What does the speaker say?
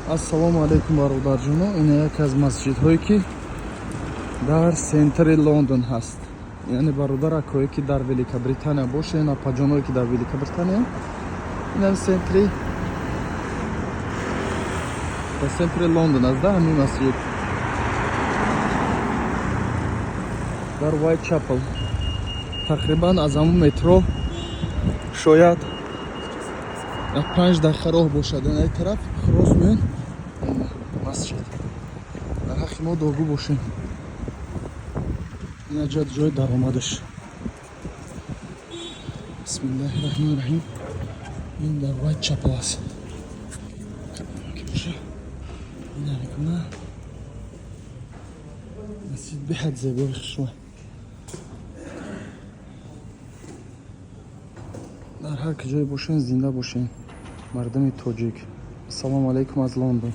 Ассалому алайкум, бародарҷоно. Ин яке аз масҷидҳое, ки дар центри Лондон ҳаст. Яъне, бародаракое, ки дар Великобритания бошен, апаҷоное, ки дар Великобритания, инам центри, дар центри Лондон аст да ҳамин масҷид, дар Whitechapel. Тақрибан аз ҳамун метро шояд як 5 дақиқа роҳ бошад. Ин тараф рост меён, масҷид. Дар ҳаққи мо дуогӯ бошем. Ин ҷои даромадаш. Бисмиллаҳи раҳмони раҳим. Ин дар Whitechapel аст ки боша. Ина мекуна, масҷид беҳад зебои хушрӯ. Дар ҳар куҷое бошен, зинда бошен, мардуми тоҷик. Ассалому алайкум аз Лондон.